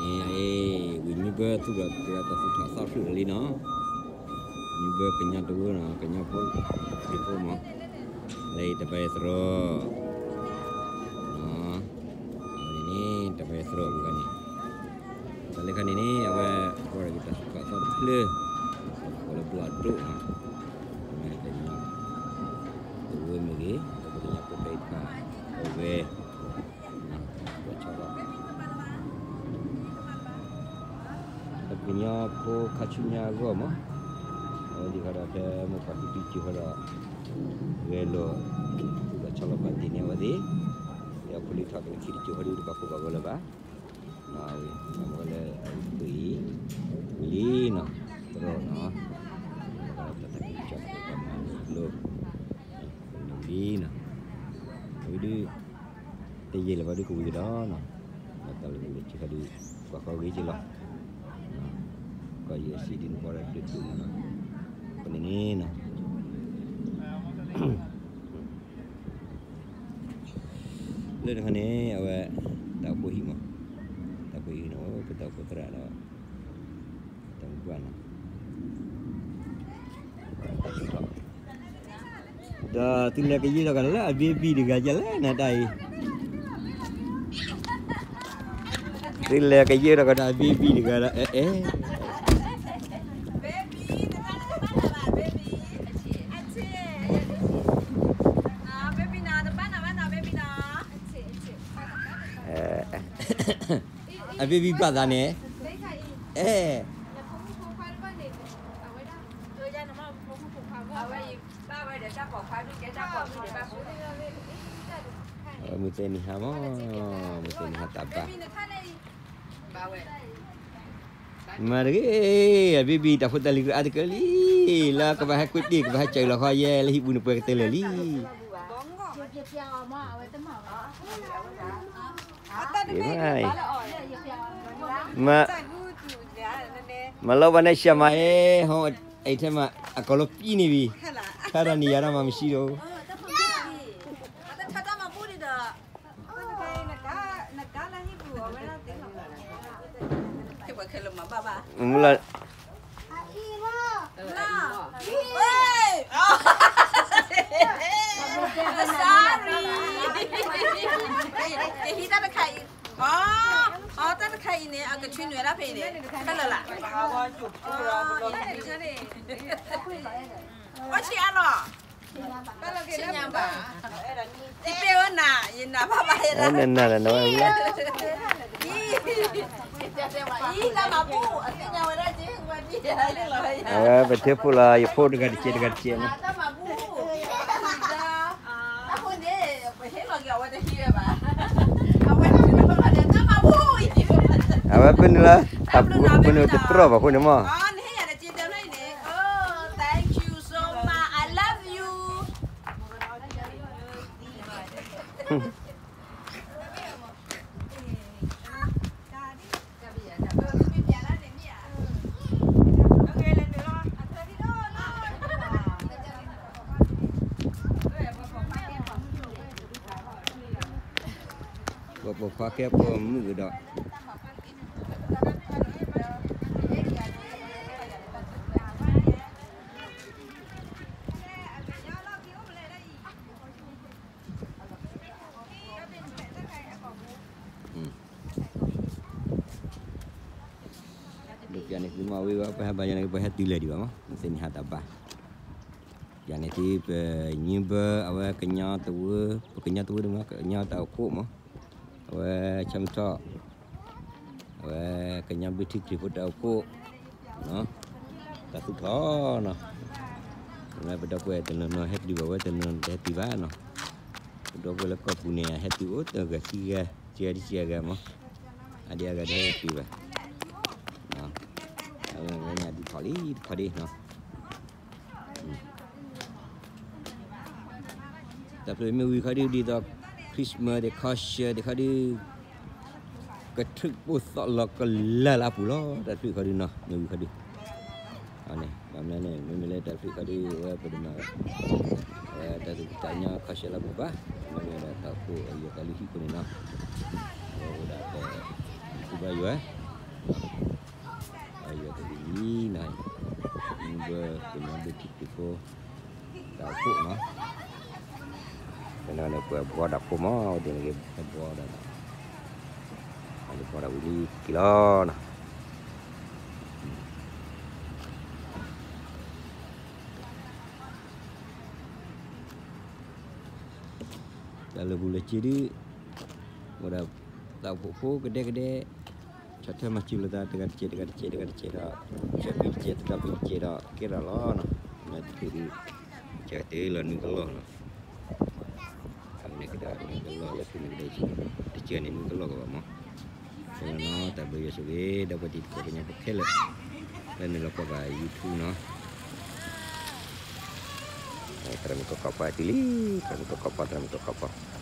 အ့ ဝံၤ မုၢ်ဘၢသူၣ်ဒီး ပတၢ်သူၣ်ထီၣ်သီဖျၢၣ်လံနီၤ, မုၢ်ဘၢကညီတဝၢနီၤ, ကညီဖိ ခရံာ်ဖိမး, လၢအံၤတဘၣ်ယဲၢ်သရိာ်, အဝဲန့ၣ်န့ၣ် တဘၣ်ယဲၢ်သရိာ်ဝံၤခီန့ၣ်, တၢ်လၢခါန့ၣ်န့ၣ် အဝဲ ကွၢ်ဒီးက့ၤတၢ်သူၣ်ထီၣ်သီတဖျၢၣ်, ပကိးလၢဘျီၣ်အဒိၣ်နီၤ, မ့ၢ်ကညီတဝၢမ့ၢ်ဂ့ၤ, ဒီးပကညီဖိဖဲအံၤတဖၣ် အဝဲ ဆီလီၤ ပကညီဖိခါဆူညါအဂီၢ်မး, အဝဲသ့ၣ်ဃီဒီး ဖဲမိၢ်ပှၢ်ဖံဖုစၢၤဃီဒီး ဂဲၤလိာ် သူၣ်ထီၣ်ဆီလီၤပာ်တ့ၢ်န့ၢ်အဝဲသ့ၣ်, ဒီးဖိလံၤထီၣ်ကနၣ်ခံတစၢၤဃီဒီး တဘၣ်ကိၢ်ဘၣ်ဂီၤလၢၤဘၣ်, အဝဲ အဝဲလၢအဝဲသ့ၣ်အံၤ ဝံၤလံနီၤ, သရိာ်နီၤ, တၢ်တၢ်ကံၢ်ကၠီၣ်ဖိပှၤမၤလိာ် လံနီၤ, ဝံၤဒုး တယံာ်လၢၤဘၣ်ဒုးကဝံၤကဒီးနီၤ, ဒီးတၢ်လၢကဝံၤလၢစ့ၢ်ကီးဒုး ပှၤဃီဂ့ၤက့ၤလီၤ, ကီၢ် ယူအ့စ့ ဒ်နကွၢ်ဒီးဒုးဒုးမးနီၤ, အဃိန့ၣ်န့ၣ်နီၤ လၢတခါန့ၣ် အဝဲ တၢ်အိၣ်ဖှိၣ်ဟံၣ်မး, တၢ်အိၣ်ဖှိၣ်ဟံၣ်န့ၣ် အိၣ်ပတၢ်အိၣ်ဖှိၣ်သရၣ်ဒီး တၢ်မုၢ်ပှၢ်နီၤ ဒီးသုလဲၤကယဲၢ်ထီၣ်ကဒီးလၢအဘ့ဘံတဂၤကလဲၣ် နတၢ်အံၤ, သုလဲၤကယဲၢ်ထီၣ်ကဒီးအဘ့ဘံတဂၤဒီး အဲ အဲ အဘ့ဘံဘၣ်သးန့ၣ်, အဲ အဝဲမုၢ်သ့နံၤဟါမး, မုၢ်သ့နံၤဟါတၢ်ဘါ, မၤတဂ့ၤ, အဘ့ဘံတၢ်ဖိတၢ်လံၤကအါတက့ၢ်လံ, လၢကဘၣ်ဟဲကွ့တ့ၢ် ကဘၣ်ဟဲစၢၤလီၤဃီယဲ လၢဟံၣ်ပူၤန့ၣ်ပှဲၤကတၢၢ်လၢာ်လံ. မၤလီၤဘၣ်န့ၣ်ဆှၢမးအံၤ, ဟီၣ်အံၤထဲမး အကီၢ်လီၤပံန့ၢ်ဝံၤ, ခါဒီးန့ၣ်ယၤဒီးမၤမၤဆံဒီး မုၢ်လၢ် တဟံးတၢ်တခါအံၤ, အီ တၢ်တခါအံၤန့ၣ် အကဆူနွဲၣ်ဒၣ်ဖဲအံၤန့ၣ် ခဲလၢာ်လၢ်, အီဆံးအါလီၤ, ဆံးညါဘၣ်, ယတဲဝဲနၤ ယနၤဘၣ်ဘၣ်ယဲဒၣ်, နနၤလၢနဝဲလၢ အဝဲပထ့ဖိလီၤ ယဖိတဂၤတကဲးတဂၤတကဲးန့ၣ်, အဝဲပနုာ်လၢ တၢ်ပူၤပနုာ်တတြီၢ်ဘၣ်အဃိန့ၣ်မး, phi ပိာ်ခွါကဲပိာ်မုၣ်ကဒီး ပျၢ်န့ၣ်သုမ့ၢ်ဝံၤဝဲ ပဟဲဘါယွၤန့ၣ် ပဟဲတုၤလၢာ်ဒံးဘၣ်မး မုၢ်သ့ၣ်နံၤဟါတၢ်ဘါ, ပျၢ်န့ၣ်သု ပညံဘၢအဝဲကညီတဝၢ, ပကညီတဝၢဒ်မး ကညီတၢ်အိၣ်ဖှိၣ်မး, အဝဲဆၢမုၢ်ထီၣ် အဝဲကညီဘျုးထံခရံာ်ဖိတၢ်အိၣ်ဖှိၣ် တၢ်သူၣ်ထီၣ်နီၤ, ပဒီပုၢ်ဝဲၢ်တနီၤနီၤဟဲတုၤဘၣ်ဝဲ တနီၤတဟဲတုၤဘၣ်နီၤ, ပဒီပုၢ်ဝဲၢ်လၢကီၢ်ပူၤန့ၣ် ဟဲတုၤအိၣ်တဂၤခံဂၤ ဆံဂၤဒ်ဆံဂၤမး, အဒံအဂၤတဟဲတုၤဘၣ်, အဝဲန့ၣ်အဒံးထီၣ်လံတခီဒံးနီၤ တၢ်ဖျၢၣ်မ့ၢ်ဝံၤခီဒုး ဒ်သိး Christmas ဒီး ခီဆၢ ဒီးခီဒုး ကထုးပိၢ်သီၣ်လီၤကလၢ်လၢအပူၤလီၤ တၢ်ဖျၢၣ်ခီဒုးနီၤ မ့ၢ်ဝံၤခီဒုး, န့ၣ် ဘၣ်မနုၤလဲၣ် မ့မ့ၢ်လၢတၢ်ဖျၢၣ်ခီဒုး အဝဲပတမၤ ဝဲတၢ်သူၣ်က့ၣ်သးကညီခီဆၢလၢအပူၤဘၣ်, မ့မ့ၢ်ဒီးတၢ်အိၣ်ဖှိၣ်အယွၤတၢ်လုၢ်ဟံၣ်ဖိန့ၣ်နီၤ, အဝဲအိၣ်ဒၣ်ပ ကူဘါယွၤ ယွၤကဝံၤလံနီၤ, မုၢ်ဘၢကညီဘုထံခရံာ်ဖိ တၢ်အိၣ်ဖှိၣ်နီၤ, ဖဲန့ၣ်န့ၣ်ပှၤဘှီဒၣ်ဖိမး ဒ်န့ၣ်ဂ့ၤ ဘှီဒၣ်နီၤ, ဘှီဒၣ်ဝံၤလံက့ၤလီၤနီၤ. တၢ်လၢာ်ဘူၣ်လၢာ်စ့ဒုး အိၣ်ဒၣ်တၢ်အိၣ်ဖှိၣ်ဖိကဒဲကဒဲ, ဆီၣ်ထွဲမၤစၢၤလိာ်သး တဂၤတစဲး တဂၤတစဲး တဂၤတစဲးဒီး, ဆီၣ်ကွံာ်တစဲး တဂၤကွံာ်တစဲးဒီး ကဲထီၣ်လီၤနီၤ. မ့ၢ်တချုးဒုး ကတဲလီၤနုာ်ကလီၢ်နီၤ, အန့ၣ်ကဒီးနုာ်ကလီၢ်လၢဖုန့ၣ်ကဒီး, တစဲးန့ၣ်နုာ်ကလီၢ်ကဘၣ်မး. နီၤ တၢ်ဘျုးယွၤဆိၣ်ဂ့ၤ ဒီပုၢ်ဝဲၢ်တံၤသကိးကညီဖိခဲလၢာ် လၢနုာ်လီၤကွၢ်ဘၣ် YouTube နီၤ. သရၣ်မုၣ်ကီၢ်ခီပီတုၤလံ, သရၣ်မုၣ်ကီၢ်ခီပီ သရၣ်မုၣ်ကီၢ်ခီပီ